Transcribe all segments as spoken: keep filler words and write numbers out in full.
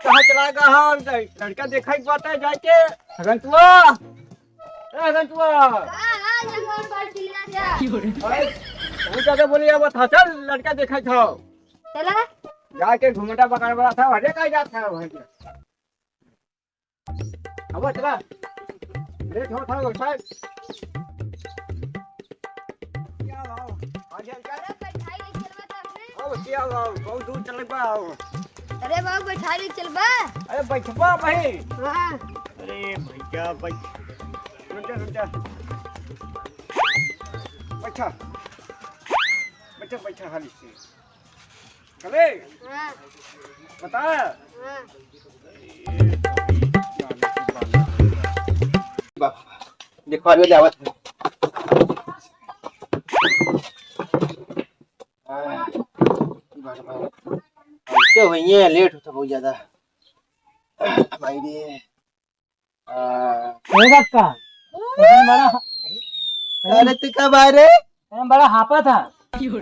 कहाँ चला गया हो? लड़का देखा एक बात है जाके। हगंतुआ, ए हगंतुआ। हाँ, हाँ, जंगल पर चिल्ला जा। अरे, बहुत ज्यादा बोली अब था, चल लड़का देखा था। चला। जाके घूमटा पकड़ वाला था, हटे कहाँ जात था वहीं पे। अब चला। लेट होत है, उठा। क्या भाव? आ जा, आ जा। अरे, बैठाई ले चलबा त अपने। आओ, क्या भाव? बहुत दूर चले बा, आओ। अरे बाबू, बैठाई ले चलबा। अरे, बैठबा भाई। हाँ। अरे भैया, बैठ। रुक जा, रुक जा। बैठा। बैठा, बैठा, हाली से। चले? हाँ। बता। हाँ। देखो, अभी जावत है। हाँ। अब तो वही है, लेट होता बहुत ज्यादा। भाई रे। हाँ। ए बक्का, तुम बड़ा अरे तू कब आए रे? तुम बड़ा हापा था।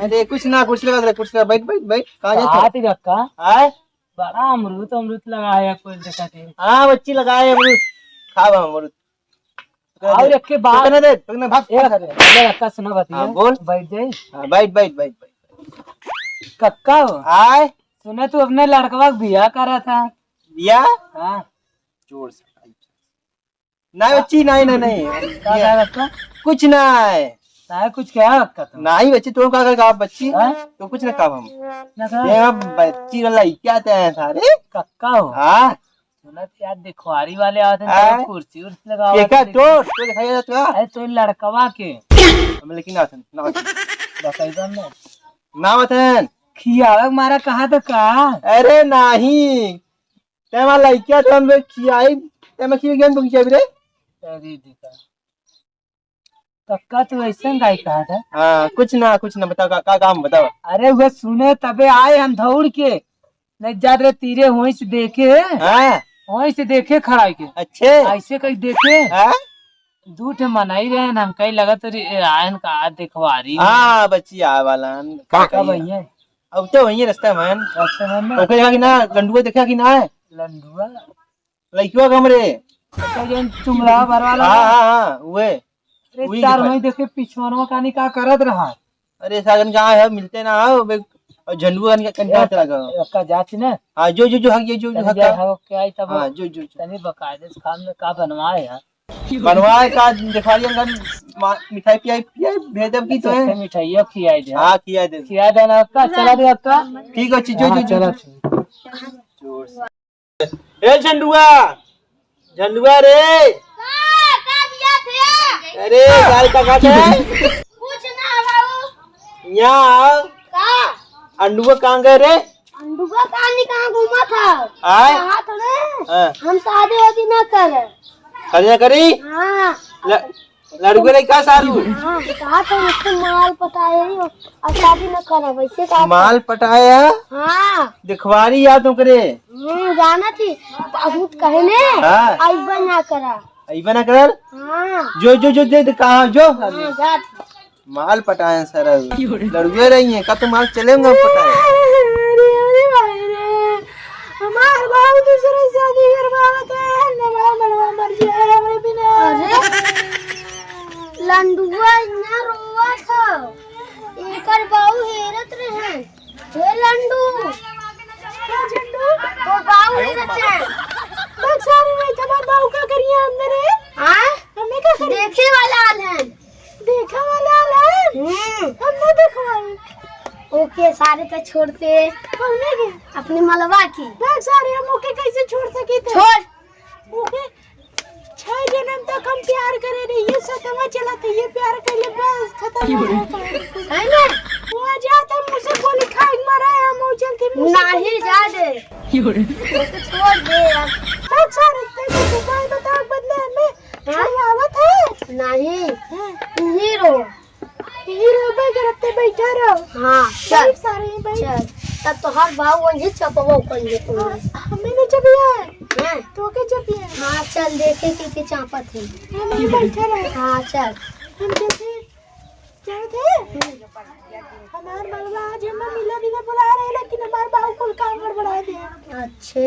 अरे कुछ ना, कुछ ना, कुछ ना, बैठ, बैठ, बैठ। कहाँ जाते? कहाँ थी बक्का? आए? बड़ा अमरूद, अमरूद लगा है कोई देखा थी। हाँ बच्ची लगाए अमरूद, खाब हम अमरूद। और एक के बाद तो कने दे, तो कने भाग, ए, भाग। अरे बक्का सुना बतिया। हाँ, बोल। बैठ जाई। हाँ, बैठ, बैठ, बैठ, बैठ। कक्का हो? आए? सुने तू अपने लड़कवा के बियाह करा था। बियाह? हाँ। जोर से। नहीं बच्ची, नहीं, नहीं, नहीं। का कहा बच्चा? कुछ नहीं। नहीं कुछ कहा बच्चा तुम? नहीं बच्ची, तुम का, का, का बच्ची? हाँ? तो कुछ ना काम हम। ना कहा? ये हम बच्ची वाला ही क्या आते हैं सारे? कक्का हो? हाँ। सुनत यार, दिखवारी वाले आते हैं, हाँ? तो कुर्सी उर्सी लगावा देखा थे। तो, तो दिखाई देता। अरे तो लड़कवा के। हम लेकिन ना आते, ना आते। बताई बा ना। ना आते। खियावे मारा कहा तो का? अरे नहीं। ते हमार लइकिया तो हम खियाई, ते हमें खियाई, हम खियाई रे। अरे देखा। कक्का तू ऐसन काहे कहा था? हाँ, कुछ ना, कुछ ना, बताओ, का, का काम बताओ? अरे, वह सुने तबे आए हम दौड़ के, नहीं जात रहे तीरे होई से देखे, हाँ। होई से देखे खड़ा के। अच्छे। ऐसे कहीं देखे। हाँ। दू ठे मनई रहे न, हम कहीं लगत रही, ए, आयन का दिखवारी। हाँ, बच्ची आए वाला हन, का का कही? भैया? अब तो वही रास्ता में। रास्ता में ना? ओके, देखा कि ना, लंडुआ देखा कि ना है? लंडुआ? लइकवा के हमरे। अच्छा, जौन चुमला भर वाला हाँ, बा? हाँ, हाँ, उहे। अरे, उही चार के भाई पास। देखे, पिछुआनवा कानी का करत रहा? अरे, सागन कहाँ है? मिलते ना हो, बे-, और झंडुआ कानी का, कानी कहाँ चला गया? ओका जात ना? हाँ, जो, जो, जो, हक, ये, जो, जो, तनी हक जा, का। हक के आई तब हाँ, जो, जो, जो। तनी बकायदे से काम में का बनवाए यार? बनवाए का, दिखवारी हम मा-, मिठाई पियाई, पियाई, भेज देब की तो है। अच्छा, मिठाइयो खियाई दे। हाँ, खियाई दे। खियाई दे ना, ओका, चला दे, ओका। ठीक है, जो, जो, हाँ, जो, चला, जो। ठीक। जोर से। ए झंडुआ, झंडुआ रे। का, का दिया थे? अरे, गाय का खाते है? कुछ ना बाबू। यहाँ आओ। का? अंडुआ कहाँ गए रे? अंडुआ कहाँ नहीं, कहाँ घूमा था? आय? कहा था रे? हाँ। हम शादी वादी ना करे। शादी ना करी? हाँ। ल-, लड़ुए नहीं का सारू? हाँ, कहा था उसको माल पटाए ही और शादी न करब, ऐसे कहा था। माल पटाया? हाँ। दिखवारी याद ओकरे। हम्म, जाना थी, बहुत कहने, हाँ। अइबा ना करा। अइबा ना करल? हाँ। जो, जो, जो, दे, दे, कहाँ, जो? हाँ, जा थी। माल पटाए सर। लड़ुए रही हैं, का तो माल चलेंगे पटाए। अरे, अरे भाई रे। हमार बाबू दूसरे से शादी करवावत है, हमार मनवा मर जाए हमरे बिना। अरे, लंडुआ इतना रोवत ह, एकर बाबू हेरत रहे। हे लंडू, का झंडू? तोर बाबू हेरत रहे। बस सारे नहीं, हमार बाबू का करिए हमने रे? हाँ? हमें का करिए? देखे वाला आल है। देखा वाला आला है? हम्म। हम ना देखवाई। ओके, सारे तो छोड़ते। कौने के? अपने मलवा की। देख सारे, हम ओके कैसे छोड़ सकी थे? छोड़। ओके, छह जन्म तक हम प्यार करे रही, ये सतवा चला थे, ये प्यार कर ले, बस खत्म हो गया। है ना? वो आ जाता, मुझसे गोली खा के मरा है, हम वो चलते, मुझसे नहीं गोली खा जा दे। वो तो छोड़ दे अब। देख सारे, तेरे को उपाय बता, बदले में हाँ? छुड़वावत है? नहीं। हाँ। यहीं रहो। यहीं रहो, बे, घर पे बैठा रहो। हाँ, चल। बैठ सारे, यहीं बैठ। चल। तब तो हर बाबू वहीं चपवा कर ले तुमने। हमें नहीं चपिया है। हाँ। तो के चपिया है? हाँ, चल देखे के, के चापत है। हम यहीं बैठे रहे। हाँ, चल। हम चलते हैं। चलते हैं। हम हमार मलवा आज हमें मिला दिने बुला रहे, लेकिन हमार बाऊ कुल काम गड़बड़ा दे। अच्छे,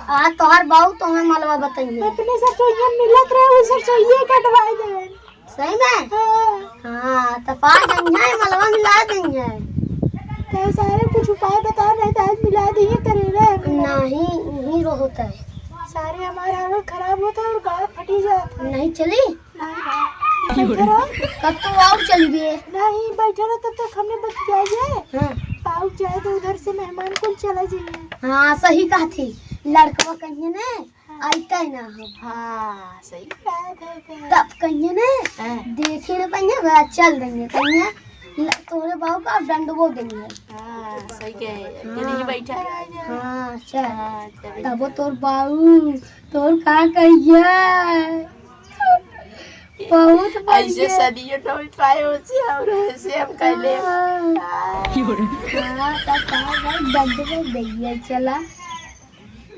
आ तोहर बाऊ तोहमें मलवा बताइए। अपने सरसोइया मिलत रहे, वो सरसोइया कटवाई दे। सही में? हाँ। हाँ, तो पा देंगे, मलवा मिला देंगे। तो सारे कुछ उपाय बता, नहीं तो आज मिला दिए करे रे। नहीं, नहीं रहता है। सारे हमारा हालत खराब होता है और गाल फटी जाता है। नहीं चली? नहीं भाई। बैठे रहो। तब तो और चल गए। नहीं, बैठे रहो, तब तक हमने बतियाइए। हाँ। पाउक जाए तो उधर से मेहमान कुल चला जाइए। हाँ, सही कहा थी। लड़कवा कहिए ने, हाँ। आइते ना हो। हाँ, सही कहा थे, थे। तब कहिए ने, हाँ। देखे ना कहिए, बस चल देंगे कहिए। ल-, तोरे बाबू का डंडवो देंगे। हाँ, सही कहे। हाँ। चलिए, बैठा। हाँ, चल। हाँ, चलिए। तब तोर बाबू, तोर का कहिए? बहुत ऐसे बढ़िया। सदियों न हो पाए उसे, और ऐसे हम कहले। हाँ। हाँ, तब कहा भाई, डंडवा देंगे, चला।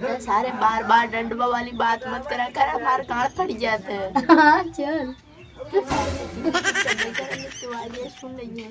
तो सारे बार बार डंडवा वाली बात मत करा कर, हमार गाल फट जाता है। हाँ, चल। तो आज ये सुन लेंगे।